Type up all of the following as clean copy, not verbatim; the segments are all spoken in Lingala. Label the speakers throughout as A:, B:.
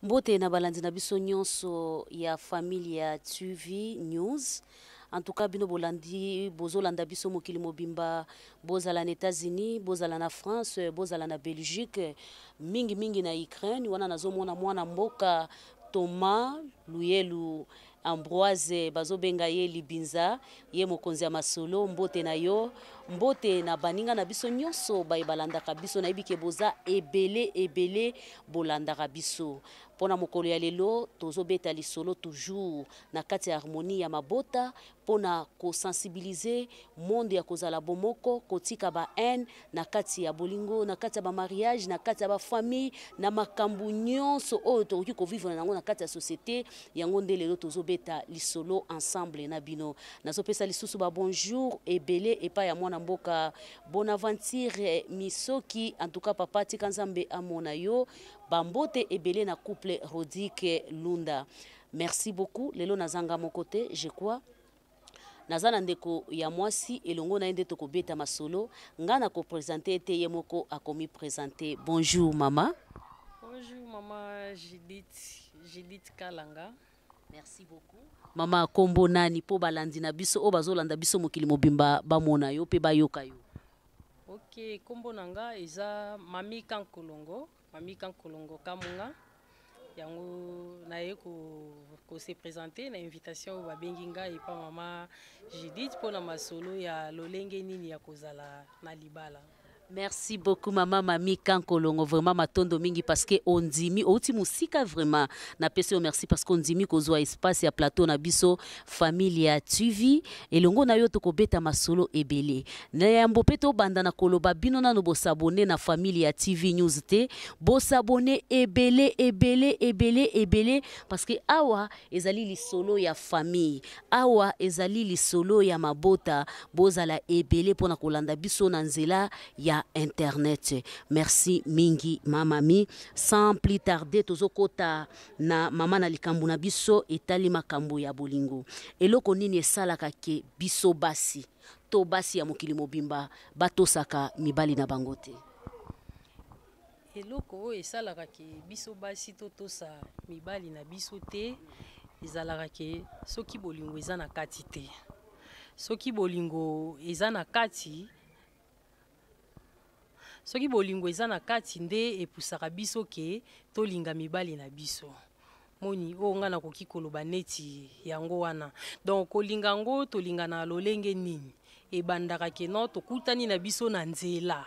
A: Mbote na balandi na biso nyonso ya Familia TV News. En tout cas bino bolandi, bozolanda biso mokili mobimba, bozala na États-Unis, bozala na France, bozala na Belgique, mingi mingi na Ukraine. Wana nazomona mwana mboka Thomas Luyelu Ambroise, bazobenga ye Libinza, ye mokonzi ya masolo. Mbote na yo, mbote na baninga na biso nyonso baye balandaka biso. Nayebi ke boza ebele ebele bolandaka biso. Mpona mokolo ya lelo tozobeta lisolo toujours na kati ya harmonie ya mabota, mpona kosensibiliser monde ya kozala bomoko, kotika ba haine na kati ya bolingo, na kati ya ba mariage, na kati ya ba famille, na makambo nyonso oyo tokoki kovivre na yango na kati ya société. Yango nde lelo tozobeta lisolo ensemble na bino. Nazopesa lisusu ba bonjour ebele epai ya mwana mboka Bonaventure Misoki. En tout cas papa, tika Nzambe amona yo. Bambote ebele na couple Rodrigue Lunda. Merci beaucoup. Lelo nazanga moko te, je crois. Naza na ndeko ya mwasi elongo na ye nde tokobeta masolo. Nga na kopresente ete ye moko akomi presente. Bonjour mama.
B: Bonjour mama Judith, Judith Kalanga.
A: Merci beaucoup. Mama, kombo nani po balandi na biso oyo bazolanda biso mokili mobimba bamona yo pe bayoka yo?
B: Ok, kombo na nga eza Mami Kankolongo, Mami Kankolongo Kamunga. Yango naye ko se présenter na invitation oyo babengi ngai epa mama Judith mpona masolo ya lolenge nini ya kozala na libala.
A: Merci beaucoup mama Mami Kankolongo, vraiment matondo mingi parce que ondimi outi musika, vraiment na pesi yo merci parce que ondimi kozwa espace ya plateau na biso Familia TV. Elongo na yo tokobeta masolo ebele. Na yambo pe tobanda na koloba, bino nano bosabone na Familia TV News te, bosabone ebele ebele ebele ebele parce que awa ezali lisolo ya famille, awa ezali lisolo ya mabota. Bozala ebele mpona kolanda biso na nzela ya internet. Merci mingi mamami. Sans plus tarder, tozokota na mama na likambo na biso etali makambo ya bolingo. Eloko nini esalaka ke biso basi to basi ya mokili mobimba batosaka mibali na bango te?
B: Eloko oyo esalaka ke biso basi totosa mibali na biso te, ezalaka ke soki bolingo eza na kati te. Soki bolingo eza na kati, soki bolingo eza na kati nde epusaka biso ke tolinga mibali na biso. Moni oyo nga nakoki koloba neti yango wana. Donc kolinga yango, tolinga na lolenge nini? Ebandaka ke non, tokutani na biso na nzela.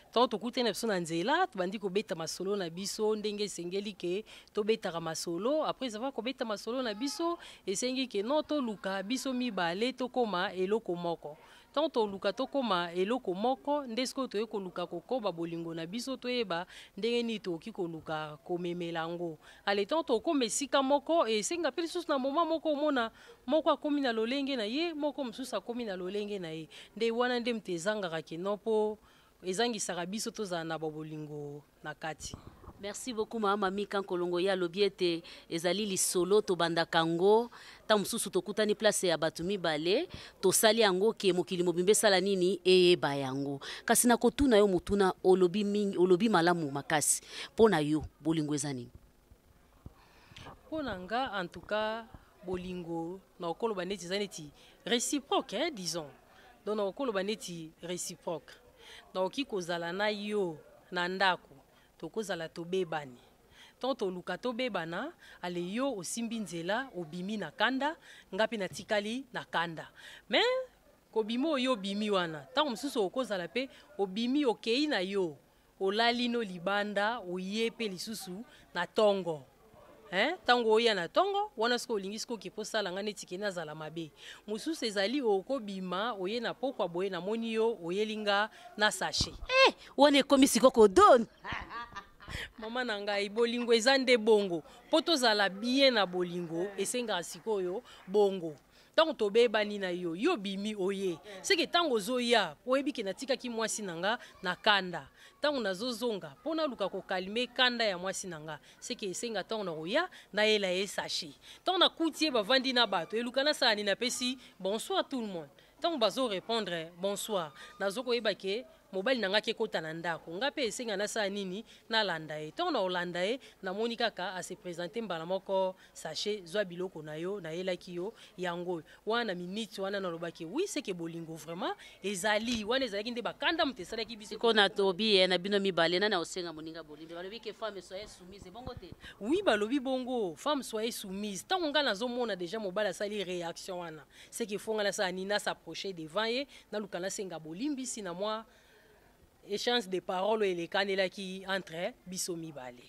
B: Ntango tokutani na biso na nzela, tobandi kobeta masolo na biso ndenge esengeli ke tobetaka masolo. Après avoir kobeta masolo na biso, esengi ke non, toluka biso mibale tokóma eloko moko. Ntango toluka tokóma eloko moko, nde sikoyo toye koluka kokoba bolingo na biso, toyeba ndenge nini tokoki koluka komemela yango. Ale, ntango tokóma esika moko, esenga mpe lisusu na moma moko omona moko akomi na lolenge na ye, moko mosusu akomi na lolenge na ye. Nde wana nde moto ezangaka ke non, mpo ezangisaka biso tozala na babolingo na kati.
A: Merci beaucoup mama Mami Kankolongo. Ye alobi ete ezali lisolo tobandaka yango ntango mosusu tokutani place ya bato mibale, tosali yango ke mokili mobimba esala nini, eyeba yango. Kasi na kotuna yo motuna, olobi mingi, olobi malamu makasi. Mpo na yo bolingo eza nini?
B: Mpo na nga, en tout cas bolingo na okoloba neti eza neti réciproque, hein, disons donc na okoloba neti réciproque. Nakoki kozala na yo na ndako, tokozala tobebani, ntango toluka tobebana, ale yo osimbi nzela, obimi na kanda, nga mpe natikali na kanda. Mais kobima oyo obimi wana, ntango mosusu okozala mpe obimi, okei na yo, olali no libanda, oye mpe lisusu na ntongo, hein? Ntango oya na ntongo wana, soki olingi soki oke posala nga neti ke nazala mabe. Mosusu ezali okobima, oye na pokwa boye, namoni yo oyeli nga na sachet.
A: Eh, wana ekomi siko kodona.
B: Mama na ngai, bolingo eza nde bongo. Mpo tozala bien na bolingo, esengaka sikoyo bongo. Ntango tobebani na yo, yo bimi oye, seke ntango ozoya, oyebi ke natikaki mwasi na nga na kanda. Ntango nazozonga mpo naluka kokalme kanda ya mwasi na nga, seke esenga ntango nakoya nayela ye sachet. Ntango nakuti ye bavandi na bato, eluka nasala nini? Napesi bonsoir tout le monde. Ntango bazorépondre bonsoir, nazokoyeba ke Mobali na ngai akekota na ndako, ngai mpe esenga nasala nini? Nalanda ye. Ntango nakolanda ye, namoni kaka ase présente mbala moko, sachet, zwa biloko na yo, nayelaki yo yango oyo wana. Na minute wana nalobaki oui, c'est que bolingo vraiment ezali wana. Ezalaki nde bakanda moto esalaki biso.
A: Sikoyo na tobi ye na bino mibale, nani aosenga moninga bolimbi? Balobi ke femme soyez soumise, bongo te?
B: Oui, balobi bongo, femme soyez soumise. Ntango ngai nazomona déjà mobali asali réaction wana, c'est que faut ngai nasala nini? Nas'approche devant ye, naluka nasenga bolimbisi na mwa échange de parole oyo elekanelaki entre biso mibale.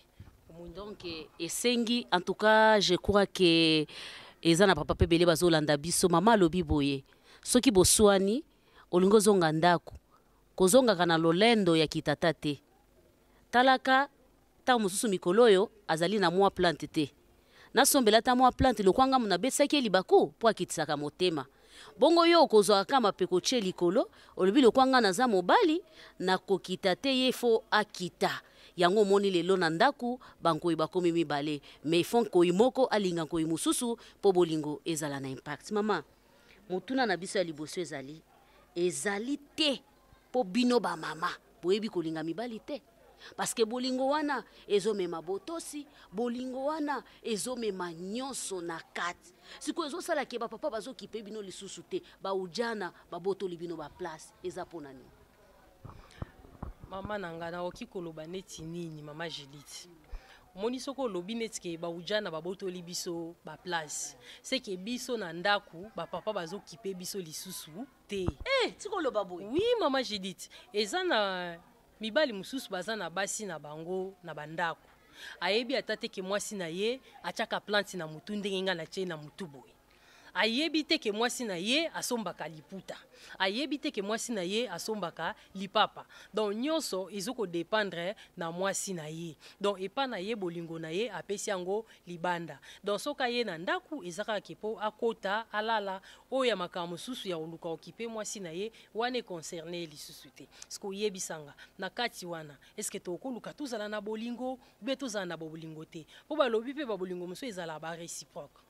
A: Donc esengi, en tout cas je crois que eza na papa mpe ebele bazolanda biso. Mama alobi boye: soki boswani, olingi ozonga ndako, kozongaka na lolendo ya kitata te. Talaka ntango mosusu mikolo oyo azali na mwa plante te, nasombela ata mwa plante lokwa ngambo nabetisaki ye libaku mpo akitisaka motema. Bongo yo okozwaka kaka mapeko tie likolo, olobi lokwa nga naza mobali, nakokita te, ye fo akita. Yango omoni lelo na ndako bankoi bakomi mibale, mais fo nkoi moko alinga nkoi mosusu mpo bolingo ezala na impact. Mama, motuna na biso ya liboso ezali te mpo bino bamama boyebi kolinga mibali te, parce que bolingo wana ezomema botosi, bolingo wana ezomema nyonso na kati. Sikoyo ezosalaka bapapa bazokipe bino lisusu te, baujana babotoli bino baplace, eza mpona nini?
B: Mama na ngai, nakoki koloba neti nini? Mama Judith, omoni, soki olobi neti ke baujana babotoli biso baplace, c'est que biso na ndako bapapa bazokipe biso lisusu te.
A: Eh, tika oloba boye.
B: Oui, mama Judith, eza na mibali mosusu baza na basi na bango na bandako, ayebi ata te ke mwasi na ye atiaka plante na mutu ndenge ngai natie na mutu boye. Ayebi te ke mwasi na ye asombaka liputa, ayebi te ke mwasi na ye asombaka lipapa. Donc nyonso ezokodépendre na mwasi na ye. Donc epa na ye, bolingo na ye apesi yango libanda. Donc soki aye na ndako, eza kaka ke mpo akota alala. Oyo ya makambo mosusu ya koluka okipe mwasi na ye wana econcerne ye lisusu te. Ceque oyebisanga na kati wana, est-ce tokoluka tozala na bolingo be tozala na bolingo te? Mpo balobi mpe babolingo mosusu ezala baréciproque.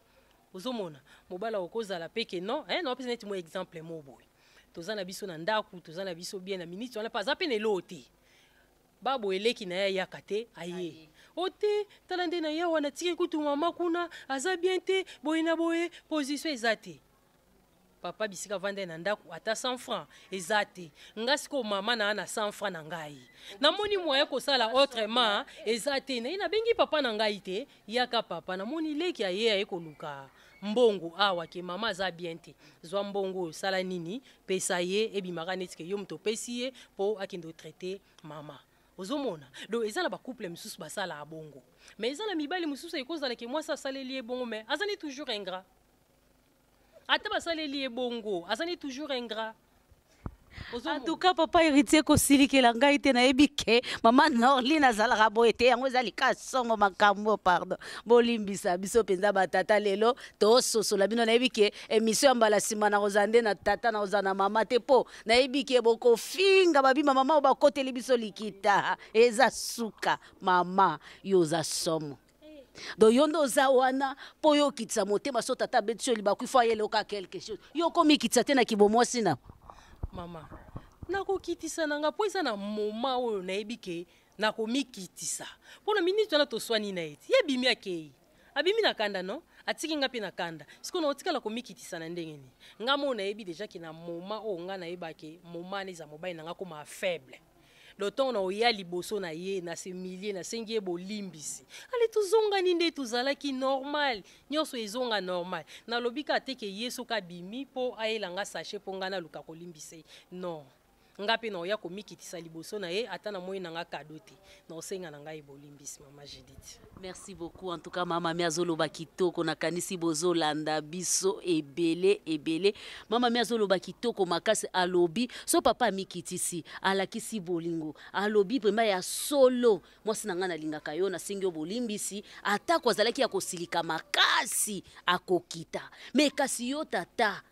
B: Ozomona mobali okozala mpe ke non, eh, naopesa neti mo exemple mo boye: toza na biso na ndako, toza na biso bien. Na minute wana mpe aza mpe na eloo te, babo eleki na ye ayaka te, aye o te, tala nde na ye wana, tiki kutu mama kuna aza bien te, boye na boye, position eza te. Papa bisika vanda na ndako, ata 100 franc eza te. Nga sikoyo mama na na 100 franc na ngai, namoni moyen kosala autrement eza te. Naye nabengi papa na ngai te: yaka papa, namoni leki aye, aye koluka mbongo awa ke mama aza bien te, zwa mbongo oyo, osala nini, pesa ye. Ebimaka neti ke yo moto opesi ye mpo akende otraite mama. Ozomona, donc eza na bacouple mosusu basalaka bongo, mais eza na mibali mosusu ekozala ke mwasi asaleli ye bongo, mais azali toujours ingrat. Ata basaleli ye bongo, azali toujours ingrat.
A: En tout cas, papa Héritier, kosilikela ngai te. Nayebi ke mama Norline azalaka boye te. Yango eza lika songo makambo. Pardon, bolimbisa biso mpenza batata, lelo tososola bino. Nayebi ke émission ya mbala nsima nakozala nde na tata, nakozala na mama te, mpo nayebi ke bokofinga babima mama oyo bakoteli biso likita. Eza suka. Mama, yo oza somo. Donc yo nde oza wana mpo yo okitisa motema. So tata abeti yo libaku, ifo ayele oka quelque chose, yo okomikitisa te na kibomwasi na
B: Mama, nakokitisa na nga mpo eza na moma oyo nayebi ke nakomikitisa. Mpo na minute wana toswani na ye ti ye abimi, akei, abimi na kanda, no atiki nga mpe na kanda. Sikoyo nakotikala komikitisa na ndenge nini? Nga mo nayebi déjà ke na moma oyo nga nayeba ke moma wana eza mobali na nga koma faible. Donc ntongo na oya liboso na ye, na s'humilie, nasengi ye bolimbisi, ale tozongani nde tozalaki normal, nyonso ezonga normal. Nalobi kaka te ke ye soki abimi mpo ayela nga sachet mpo ngai naluka kolimbisa ye, non. Nga mpe naoya komikitisa liboso na ye, ata na moi na nga kado te, naosenga na ngai bolimbisi, mama Judith.
A: Merci beaucoup. En tout cas, mama mi azoloba kitoko. Nakanisi bozolanda biso ebele ebele. Mama mi azoloba kitoko makasi. Alobi so papa amikitisi, alakisi bolingo, alobi vraiment ya solo: mwasi na ngai, nalingaka yo, nasengi yo bolimbisi. Atako azalaki ya kosilika makasi, akokita. Me kasi yo tata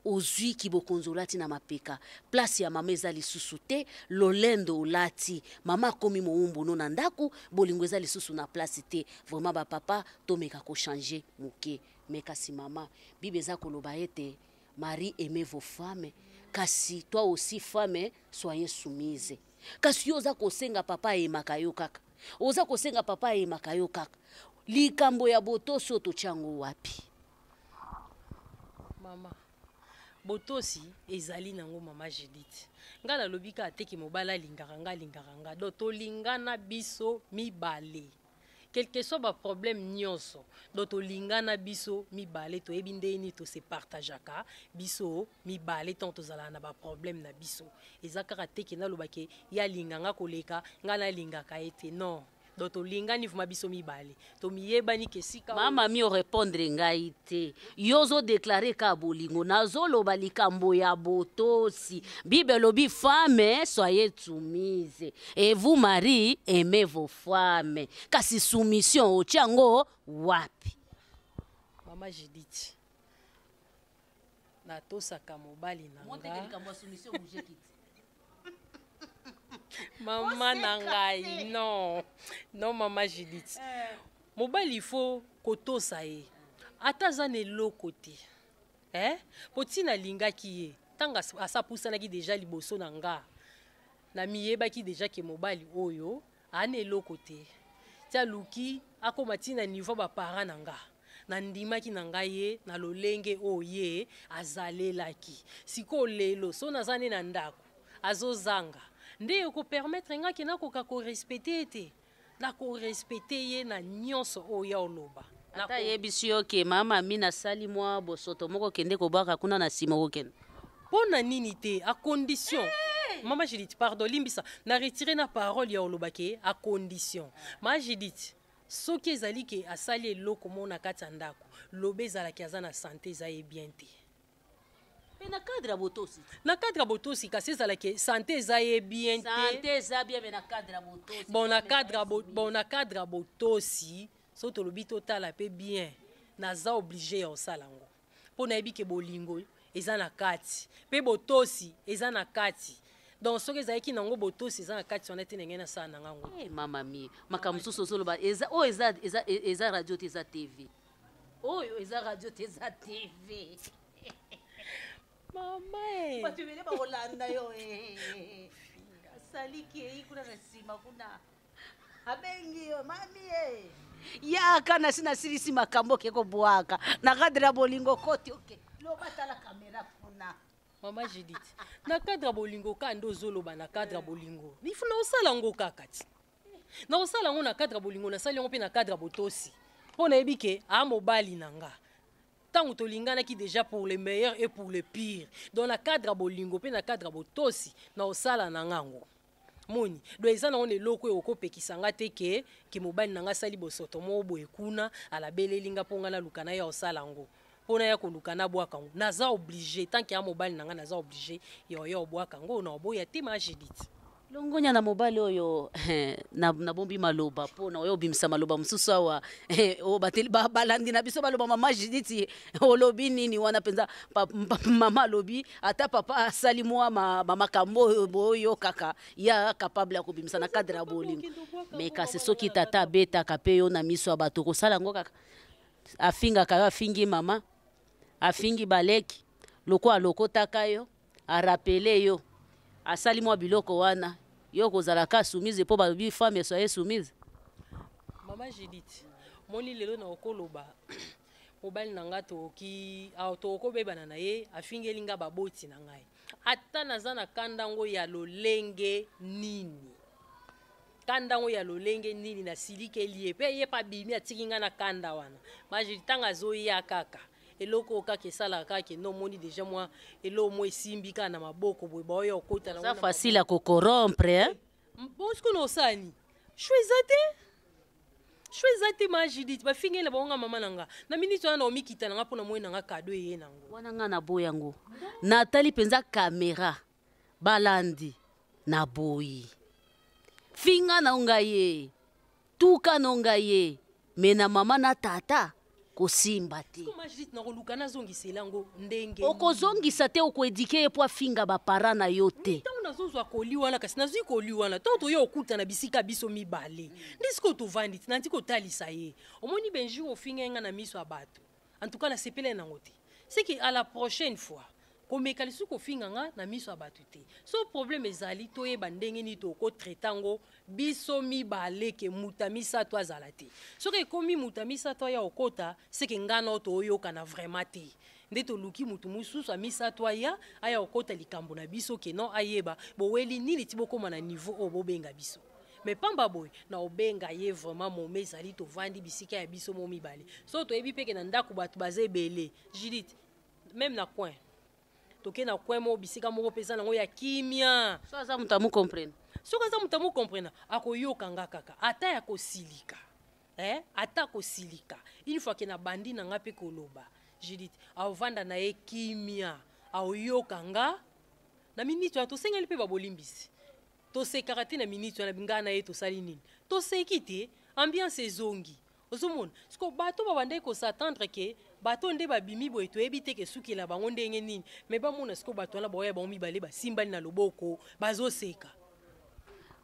A: ozwi kibokonzi, olati na mapeka, place ya mama eza lisusu te. Lolendo olati, mama akomi mowumbu no na ndako, bolingo eza lisusu na place te. Vraiment, bapapa, tomeka kochange moke. Me kasi mama, Bible eza koloba ete: maris, aimez vos femmes. Kasi toi aussi femme, soyez soumise. Kasi yo oza kosenga papa ayemaka yo kaka, oza kosenga papa ayemaka yo kaka. Likambo ya botosi oyo totya yango wapi?
B: Mama, botosi ezali nango. Mama Judith, ngai nalobi kaka teke mobali alingaka nga, alingaka nga. Donc tolingana biso mibale, quel que soit baproblème nyonso. Donc tolingana biso mibale, toyebi ndenge nini tose partageaka biso mibale. Ntango tozalaka na baproblème na biso, eza kaka teke nalobake ye alinga nga koleka ngai nalingaka ye te, non. Donc tolingani vraiment biso mibale, tomiyebani ke sika.
A: Mama mi, orépondre ngai te. Yo ozodéclarer ka bolingo, nazoloba likambo ya botosi. Bible elobi: "Femme, soyez soumise, et vous mari, aimez vos femmes." Kasi soumission otia yango wapi?
B: Mama Judith, natosaka mobali na nga. Mama na ngai, non, non, mama Judith, mobali ifo kotosa ye ata aza na eloko te, eh? Po ntina alingaki ye, ntango asapusanaki déjà liboso na nga, namiyebaki déjà ke mobali oyo aa na eloko te. Ti aluki akóma ntina niveau baparent na nga, nandimaki na ngai ye na lolenge oyo ye azalelaki. Sikoyo lelo so naza nde na ndako, azozanga nde ekopermettre nga ke nakoka korespecter ye te. Nakorespecter ye na nyonso oyo ya oloba.
A: Ata ayebisi yo ke mama mi nasali mwa bosoto moko, kende kobwaka kuna na nsima, okokende?
B: Mpo na nini te? À condition, mama Judith, pardon, limbisa, na retire na parole ya oloba ke à condition. Ma Judith, soki ezali ke asali eloko moko na kati ya ndako, loba ezalaki aza na santé, eza ye bien te.
A: Mpe na cadre ya botosi.
B: Na cadre ya botosi, kasi ezalaki santé eza ye bien te.
A: Santé eza bien, mais na cadre ya botosi.
B: Bon, na cadre ya botosi, so tolobi totala mpe bien, naza obligé ya kosala yango mpo nayebi ke bolingo eza na kati mpe botosi eza na kati. Donc soki ezalaki nango botosi eza na kati wana te, ndenge nasala na ngango.
A: Hey, mama mi, makambo mosusu ozoloba eza oyo eza radio te, eza TV. Oyo eza radio te, eza TV.
B: Mama e.
A: Bato ebele bakolanda yo. Asaliki ei kuna na nsima kuna, abengi yo: "Mami e, yaka." Nasi nasilisi makambo, oke kobwaka na cadre ya bolingo koti oke loba, tala kamera kuna.
B: Mama Judith, na cadre ya bolingo kaka nde ozoloba. Na cadre ya bolingo, ifu na osala yango kaka ti na kosala yango na cadre ya bolingo. Nasali yango mpe na cadre ya botosi mpo nayebi ke aa mobali na nga. Ntango tolinganaki déjà, pour le meilleur et pour le pire. Donc na cadre ya bolingo mpe na cadre ya botosi, na kosala na ngango moni. Donc eza nango na eloko oyo okopekisa nga te ke mobali na nga asali bosoto moko boye kuna, alabeleli nga mpo nga naluka na ya kosala yango, mpo na ya koluka nabwaka yango. Naza obligé, tant ke ya mobali na nga, naza obligé ya oya obwaka yango na oboya te, ma Judith.
A: Longonya na mobali oyo. Nabombi maloba mpo na oyo obimisa maloba mosusu awa. Oyo balandi na biso baloba: "Mama Judith olobi nini wana mpenza?" Mama alobi ata papa asali mwa bamakambo oyo boyo kaka ya capable ya kobimisa na cadre ya bolingo. Mais kasi soki tata abetaka mpe yo na miso ya bato, kosala yango kaka, afingaka yo, afingi mama, afingi baleki, lokola alokotaka yo, arappeler yo, asali mwa biloko wana, yo kozalaka soumise mpo balobi: "Femme, soyez soumise"?
B: Mama Judith, moni lelo na okoloba mobali na nga, tokoki tokobebana na ye, afingeli nga baboti na ngai, ata naza na kanda ngo ya lolenge nini, kanda ngo ya lolenge nini, nasilikeli ye mpe ye mpe abimi, atiki nga na kanda wana. Majidi, ntango azoya kaka, eloko oyo kaka esalaka kaka kende, omoni déjà mwa eloko mwa esimbi kaka na maboko boye, baoya okota.
A: Eza facile ya kocorrompre, hein?
B: Bon, sikoyo na osala nini? Choix eza te, choix eza te. Ma Judith, bafingeli na bango nga mama na nga, na miniti wana na omikita na nga mpo na moi na nga kado eye nango.
A: Wana nga naboyi yango. Natali mpenza kamera, balandi, naboyi. Finga na ngai ye, tuka na ngai ye, mais na mama na tata kosimba te.
B: Ma Judith, nakoluka nazongisela yango ndenge.
A: Okozongisa te, okoéduquer ye mpo afinga baparent na yo te.
B: Ntango nazozwa koli wana, kasi nazwi koli wana, ntango toya okutana bisika biso mibale, nde sikoyo tovandi ti nandi kotalisa ye: "Omoni benjour ofinga ye nga na miso ya bato, en tout cas nasepele nango te. C'est que à la prochaine fois, Komeka lisusu kofinga nga na miso ya bato te. So problème ezali, toyeba ndenge nini tokotraite yango biso mibale, ke moto ya misato azala te. Soki ekomi moto ya misato aya okota, seke nga na oyo toyokana vraiment te. Nde toluki motu mosusu ya misato aya kokota likambo na biso, ke non, ayeba boweli nini ti bokóma na niveau oyo bobenga biso. Mais pamba boye na obenga ye vraiment, mome ezali, tovandi bisika ya biso mo mibale. So toyebi mpe ke na ndako bato baza ebele, Judith, même na coin, toke na coin moko, bisika moko mpe eza nango ya kimia.
A: So aza moto amucomprendre.
B: Soki aza moto amucomprendre, akoyoka nga kaka, ata ya kosilika, eh? Ata kosilika, une fois ke na bandi na nga mpe koloba, Judith, aovanda na ye kimia, aoyoka nga. Na miniti wana tosengeli mpe babolimbisi, tosekaka te. Na miniti wana ngai na ye tosali nini? Toseki te, ambiance ezongi. Ozomona siko bato babandaki kos'attendre ke bato nde babimi boye, toyebi te ke sukela bango ndenge nini. Me bamona siko bato wana baoya, bango mibale basimbani na loboko, bazoseka.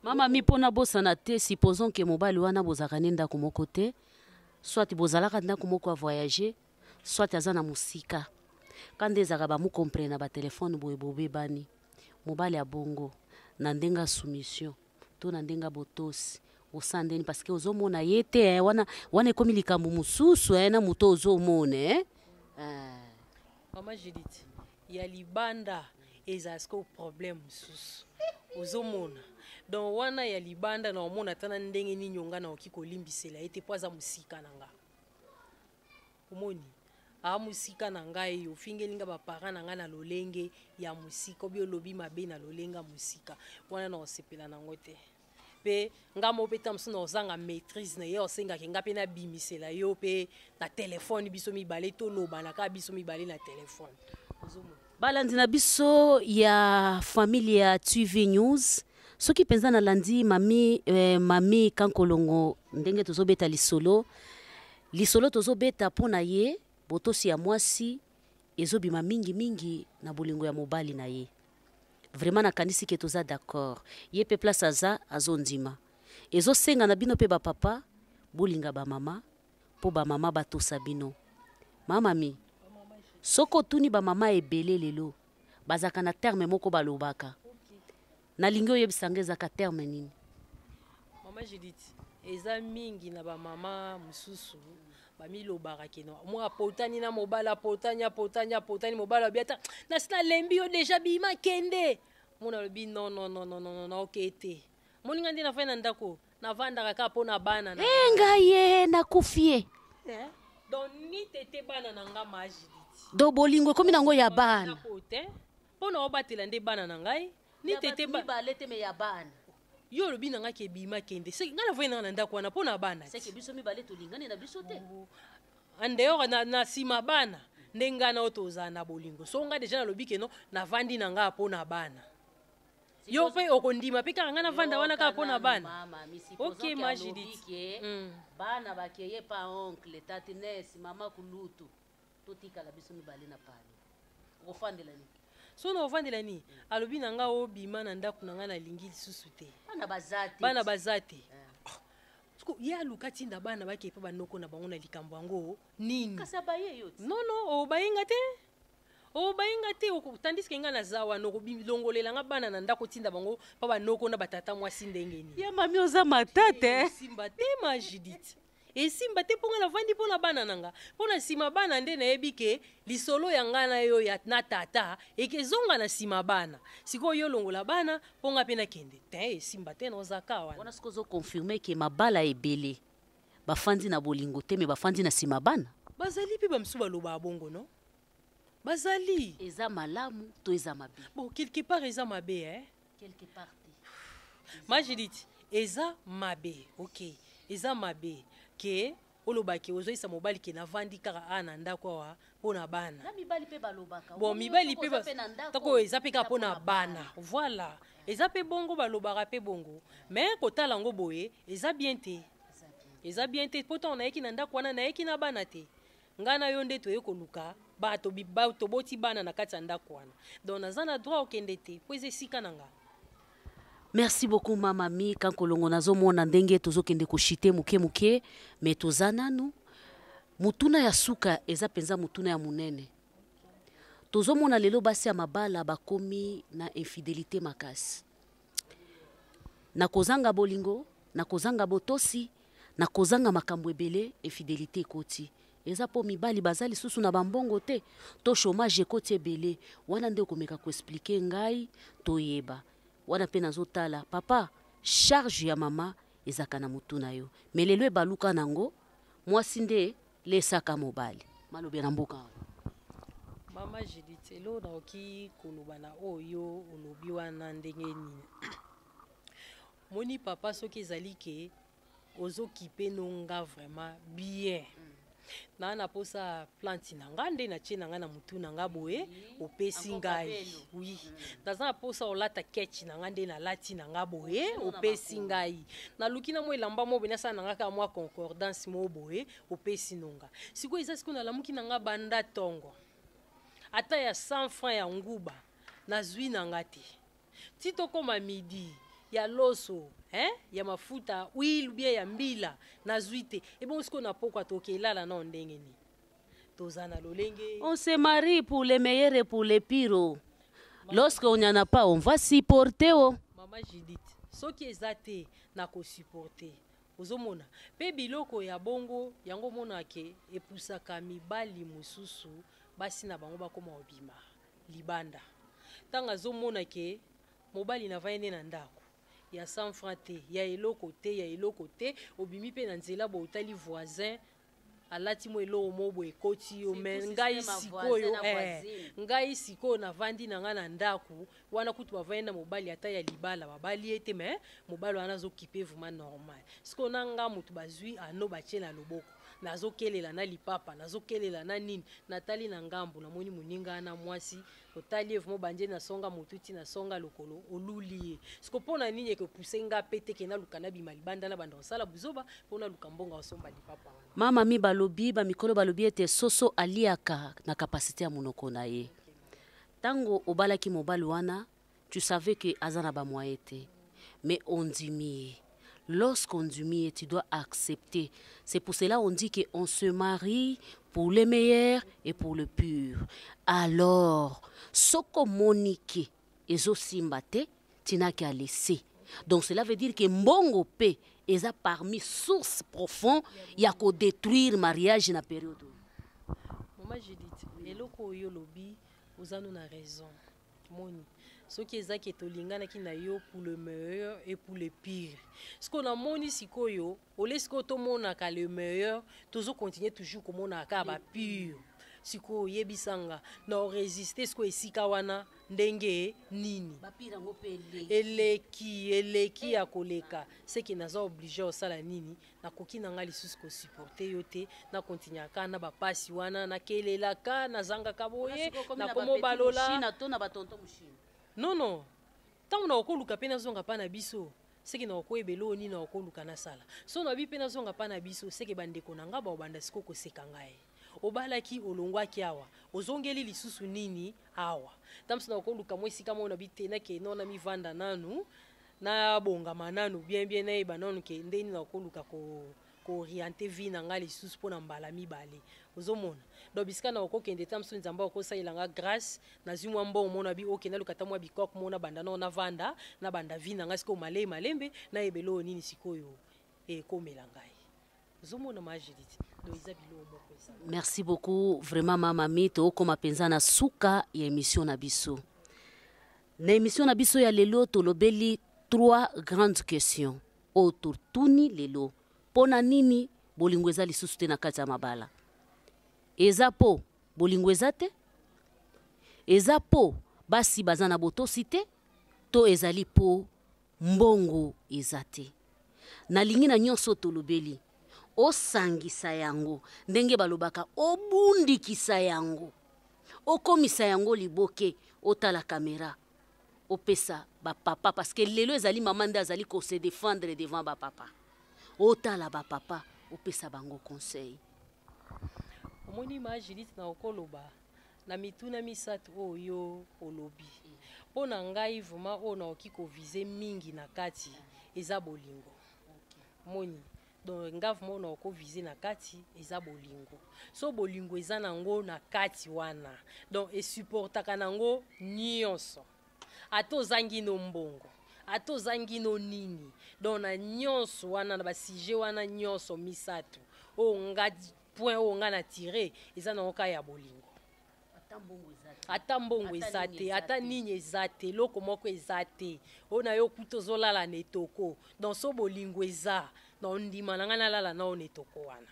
A: Mama mi, mpona bosana te, supposons ke mobali wana bozalaka ne ndako moko te, soit bozalaka ndako moko, avoyage, soit aza na mosika, ka nde ezalaka bamucomprendre na batelefone boye, bobebani, mobali abongo na ndenge ya soumission to na ndenge ya botosi, osala ndeni? Parce que ozomona ye te, eh, wana wana ekomi likambo mosusu, eh, na moto ozomona, eh? Eh.
B: Mama Judith, ya libanda ezala sikoyo problème mosusu. Ozomona, donc wana ya libanda na omona ata na ndenge nini onga nakoki kolimbisela ye te, mpo aza mosika na nga. Omoni, aa mosika na ngai, ofingeli nga baparent na ngai na lolenge ya mosika, obi olobi mabe na lolenge ya mosika wana, na osepela nango te. Mpe nga moko mpe ta mosusu na ozanga maîtrise na ye, osengaki nga mpe nabimisela yo mpe na telefone, biso mibale tolobana kaka biso mibale na telefone. Ozomona.
A: Balandi na biso ya famille ya TV News, soki mpenza nalandi mami, mami Kankolongo, ndenge tozobeta lisolo, lisolo tozobeta mpo na ye, botosi ya mwasi ezobima mingimingi na bolingo ya mobali na ye. Vraiment nakanisi ke toza d'accord. Ye mpe place aza, azondima. Ezosenga na bino mpe bapapa bolinga bamama, mpo bamama batosa bino. Mamami, soki otuni bamama ebele lelo, bazalaka na terme moko balobaka. Nalingi oyebisa nga ezalaka terme nini?
B: Mama Judith, eza mingi na bamama mosusu bamilobaka keno mwa apotani na mobali, apotani, apotani, apotani, mobali abi ata nasi nalembi yo deja, bima kende. Mona alobi: "Non, non, non, non, non, non, oke te." Moninga nde nafai na ndako, navandaka kaka mpo na bana na
A: E ngai ye nakufi ye.
B: Eh? Donc ni tete bana na nga, ma Judith.
A: Do bolingo ekomi nango ya bana.
B: Ndako te, mpo na obatela nde bana na ngai, ni tete
A: mibale te, me ya bana.
B: Yo olobi na ngai ke ebima kende, seke ngai navoi nanga na ndako wana mpo na bana.
A: Seke biso mibale tolingani na biso te.
B: En dehors na nsima bana nde ngai na oyo tozala na bolingo. So ngai deja nalobi keno navandi na ngai mpo na bana, yo mpe okondima mpe kaka ngai navanda wana kaka mpo na bana. Ok, ma Judith.
A: Bana bakeye pa oncle, tati Nes, mama kulutu, totikala biso mibale na pale, okofandela nini?
B: So na ovandela nini? Alobi na ngai obima na ndako na ngai, nalingi lisusu te.
A: Bana baza te.
B: Bana baza te. Siko ye aluka tinda bana bakei mpe banoko na bango na likambo yango nini?
A: Kasi abaye yo ti.
B: Non, non, obayenga te, obayenga te. Tandis ke ngai naza wana, okolongolela nga bana na ndako, otinda bango mpa banoko na batata mwasi ndenge nini?
A: Ya mami, oza matata, eh.
B: Esimba te, ma Judith, esimba te, mpo ngai navandi mpo na bana na nga, mpo na nsima bana nde nayebi ke lisolo ya ngai na yo ya na tata ekezonga na nsima bana. Sikoyo yo longola bana mpo ngai mpe nakende te, esimba te, nozaka wana.
A: Wana soki ozoconfirme ke mabala ebele bafandi na bolingo te, me bafandi na nsima bana.
B: Bazali mpe bamisusu balobaka bongo, no, bazali.
A: Eza malamu to eza mabe?
B: Bon, quelque part eza mabe, eh?
A: Quelque part te.
B: Ma Judith, eza mabe. Ok, eza mabe ke olobaki ozoyisa mobali ke navandi kaka awa na ndako awa mpo na bana.
A: Na mibali mpe balobaka.
B: Bon, mibali mpe tako eza mpe kaka mpo na bana, voilà, eza mpe bongo, balobaka mpe bongo. Mais kotala yango boye, eza bien te, eza bien te, mpo ntango nayeki na ndako wana, nayeki na bana te. Ngai na yo nde toye koluka bato, toboti bana na kati ya ndako wana, donc naza na droit okende te, mpo eza esika na nga.
A: Merci beaucoup, mama mi Kankolongo. Nazomona ndenge tozokende koshite moke moke, me toza nanu. Mutuna ya suka eza mpenza mutuna ya monene. Tozomona lelo basi ya mabala bakomi na infidélité makasi, na kozanga bolingo, na kozanga botosi, na kozanga makambo ebele. Infidélité ekoti, eza mpo mibali baza lisusu na bambongo te to chômage ekoti ebele. Wana nde okomeka koexpliquer ngai, toyeba wana mpe. Nazotala papa, charge ya mama ezalaka na motu na yo, me lelo ebaluka nango, mwasi nde lesaka mobali. Malobi na mboka wana.
B: Mama Judith, eloko nakoki koloba na oyo olobi wana, ndenge nini moni papa, soki ezali ke ozokipe no nga vraiment bien, naa na posa plante na nga nde natie na nga na motu na nga boye, opesi ngai. Oui, naza na posa olata ketch na nga nde nalati na nga boye, opesi ngai. Naluki na mwa elamba mo boye, nasala na nga kaka mwa concordance mo boye, opesi nonga. Sikoyo eza sikoyo nalamuki na nga banda ntongo, ata ya 100 franc ya nguba nazwi na nga te, ti tokóma midi, ya loso, hein? Ya mafuta, huile bien, ya mbila nazwi te. Ebongo sikoyo na pokwa tokelala nao ndenge nini? Toza na lolenge.
A: On se marie pour les meilleurs et pour les pires. Lorsqu'on n'y en a pas, on va supporter, oh.
B: Mama Judith, soki eza te, nakosupporte. Ozomona mpe biloko ya bongo yango, omona ke epusaka mibali mosusu, basi na bango bakóma kobima libanda. Ntango azomona ke mobali navandi nde na ndako, ya 100 franc te, ya eloko te, ya eloko te, obimi mpe na nzela boye, otali voisin alati mo eloko mo boye, ekoti yo. Me ngai sikoyo, ngai sikoyo navandi na ngai na ndako wana, kutu bavandi na mobali ata ya libala, babali ye te, me mobali wana azokipe vraiment normal. Sikoyo na nga motu bazwi ano batie na loboko, nazokelela na lipapa, nazokelela na nini. Natali na ngambu, namoni moninga na mwasi, otali ye vraiment, banje nasonga motu ti nasonga lokolo, oluli ye. Siko mpo na nini ekopuse nga pe te ke naluka nabima libanda, na banda kosala buzoba mpo naluka mbongo osomba lipapa wana?
A: Mama mi balobi, bamikolo balobi ete soso aliaka na kapasité ya monoko na ye. Ntango obalaki mobali wana, tu savais que aza na bamoyen te, mais ondimi ye. Lorsqu'on dit, tu dois accepter. C'est pour cela on dit qu'on se marie pour le meilleur et pour le pire. Alors, soko moniki ezosimba te, tinaki alaisser. Donc cela veut dire que mbongo pe eza parmi source profond ya kodétruire mariage na période.
B: Mama Judith, eloko oyo olobi, oza no na raison. Moni soki ezaki tolinganaki na yo pour le meilleur et pour le pire, sikoyo namoni sikoyo ole sikoyo tomonaka le meilleur, tozocontinue toujours komonaka kaka bapire. Sikoyo oyebisanga na oresiste sikoyo esika wana ndenge nini? Eleki, eleki ya koleka, seke naza obligé osala nini? Nakoki na ngai lisusu kosupporte yo te, nakontinuaka kaka na bapasi wana, nakelelaka, nazangaka boye, nakomobalola. Non, non, ntango nakokoluka mpe nazonga mpa na biso, seke nakokoyeba eloko nini nakokoluka nasala. So nabi mpe nazonga mpa na biso, seke bandeko na nga baobanda sikoyo koseka ngai: obalaki, olongwaki awa, ozongeli lisusu nini awa? Ntango mosusu nakoluka mwa esika moko na bi te, nake no na mivanda nanu, nabongama nanu bien bien, nayeba nanu ke ndeni nakoluka ko kooriente vie na ngai lisusu mpo na mbala mibale. Ozomona, donc bisika na okokende, ta mosusu Nzambe akosalela nga grâce, nazwi mwa mbongo mona bi okende, naluka ata mwa bikoke mo, nabanda nao, navanda, nabanda vie na ngai sikoyo malei malembe, nayebela oyo nini sikoyo ekomela ngai. Ozomona, ma Judith, donc eza biloko moko eza.
A: Merci beaucoup vraiment, mama mi. Tookóma mpenza na suka ya émission na biso. Na émission na biso ya lelo, tolobeli trois grandes questions oyo totuni lelo: mpo na nini bolingo eza lisusu te na kati ya mabala? Eza mpo bolingo eza te, eza mpo basi baza na botosi te, to ezali mpo mbongo eza te? Nalingi na nyonso tolobeli, osangisa yango ndenge balobaka, obundikisa yango, okomisa yango liboke, otala kamera, opesa bapapa, parce que lelo ezali mama nde azali kose défendre devant bapapa. Otala bapapa, opesa bango conseil.
B: Omoni, ma Judith, na okoloba na mituna misato oyo olobi, mpo na ngai vraiment oyo nakoki koviser mingi na kati eza bolingo. Moni. Donc nga vraiment na okovise na kati eza bolingo. So bolingo eza nango na kati wana, donc esupportaka nango nyonso, ata ozangi no mbongo, ata ozangi no nini. Donc na nyonso wana, na basujet wana nyonso misato oyo nga point oyo nga na tire, eza nango kaka ya bolingo. Ata mbongo eza te, ata nini eza te, eloko moko eza te, oyo na yo kuta ozolala na etoko. Donc so bolingo eza na ondima na ngai, nalala nao na etoko wana.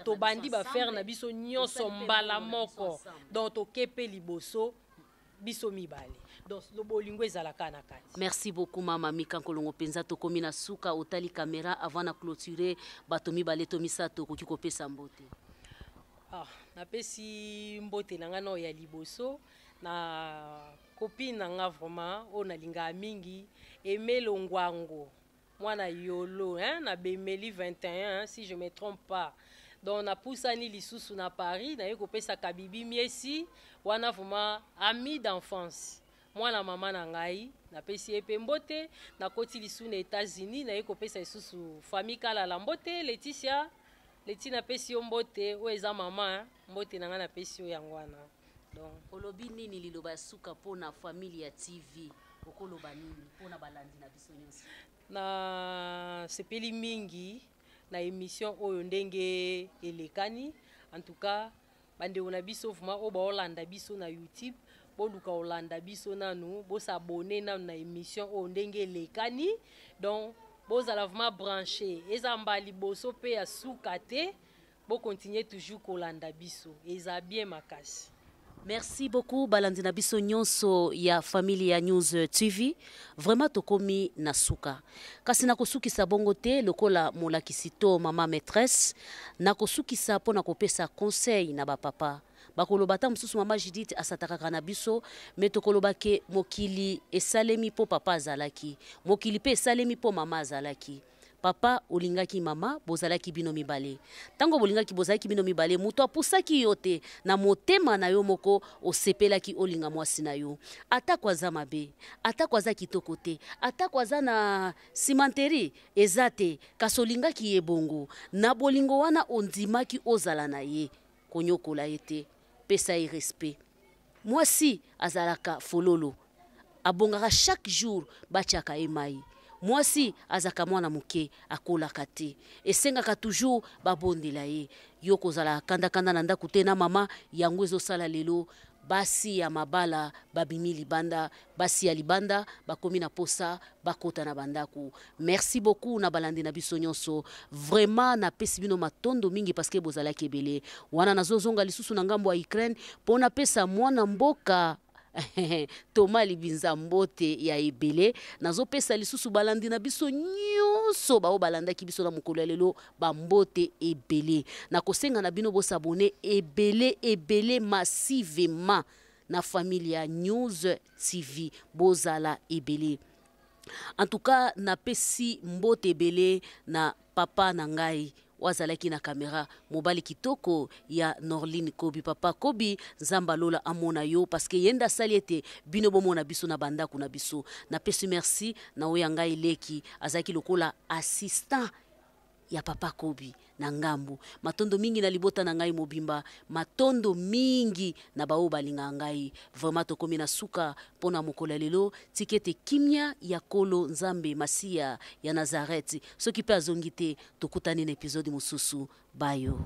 B: Tobandi baaffaires na biso nyonso mbala moko, donc toke mpe liboso biso mibale. Donc bolingo ezalaka na kati.
A: Merci beaucoup, mama Mika Nkolongo. Mpenza tokomi na suka. Otali caméra, avant na clôturer, bato mibale to misato okoki kopesa mbote.
B: Ah, napesi mbote na ngai nao ya liboso na copine na nga vraiment oyo nalingaka mingi, Emelo Ngwango, mwana Yolo, hein, na Bemeli 21, si je me trompe pas. Donc napusani lisusu na Paris, naye kopesa Kabibi Miesi wana, vraiment ami d'enfance, mwana mama na ngai, napesi ye mpe mbote. Nakoti lisusu na États-Unis, naye kopesa lisusu famille Kalala mbote, Leticia Leti, napesi yo mbote. Oyo eza mama, mbote na ngai napesi yo yango wana.
A: Donc olobi nini, liloba ya suka mpona famille ya TV, okoloba nini mpona balandi na biso nyonso?
B: Nasepeli mingi na émission oyo ndenge elekani. En tout cas, bandeko na biso vraiment oyo baolanda biso na YouTube, boluka kolanda biso nanu, bos'abonner nanu na émission oyo ndenge elekani. Donc bozala vraiment branché, eza mbala liboso mpe ya suka te. Bocontinue toujours kolanda biso, eza bien makasi.
A: Merci beaucoup, balandi na biso nyonso ya Familia News TV. Vraiment tokomi na suka, kasi nakosukisa bongo te lokola molakisi to mama maîtresse. Nakosukisa mpo na kopesa conseil na bapapa. Bakoloba ata mosusu mama Judith asatakaka na biso, me tokoloba ke mokili esalemi mpo papa azalaki, mokili mpe esalemi mpo mama azalaki. Papa, olingaki mama, bozalaki bino mibale. Ntango bolingaki, bozalaki bino mibale, moto apusaki yo te. Na motema na yo moko osepelaki olinga mwasi na yo, atako aza mabe, atako aza kitoko te, atako aza na cimenterie eza te, kasi olingaki ye bongo. Na bolingo wana ondimaki ozala na ye. Konyokola ye te, pesa ye respect. Mwasi azalaka fololo, abongaka chaque jour batiaka ye mai. Mwasi azalaka mwana moke, akolaka te, esengaka toujours babondela ye. Yo kozala kandakanda na ndako te na mama, yango ezosala lelo basi ya mabala babimi libanda, basi ya libanda bakomi na posa bakota na bandako. Merci beaucoup na balandi na biso nyonso. Vraiment napesi bino matondo mingi parce que bozalaki ebele wana. Nazozonga lisusu na ngambo ya Ukraine mpo napesa mwana mboka Toma Libinza mbote ya ebele. Nazopesa lisusu balandi na biso nyonso bao balandaki biso na mokolo ya lelo bambote ebele. Nakosenga na bino bos'abonner ebele ebele, massivement na Familia News TV, bozala ebele. En tout cas, napesi mbote ebele na papa na ngai oyo azalaki na kamera, mobali kitoko ya Norline Kobi. Papa Kobi, Nzambe alola amona yo, parce que ye nde asali ete bino bomona biso na bandako na biso. Napesi merci na oyo ya ngai leki, azalaki lokola assistant ya papa Kobi na ngambu. Matondo mingi na libota na ngai mobimba, matondo mingi na baoyo balingaka ngai. Vraiment tokomi na suka mpo na mokolo ya lelo. Tika ete kimia ya Kolo Nzambe Masiya ya Nazareth, soki mpe azongi te, tokutani na episode mosusu. Bayo.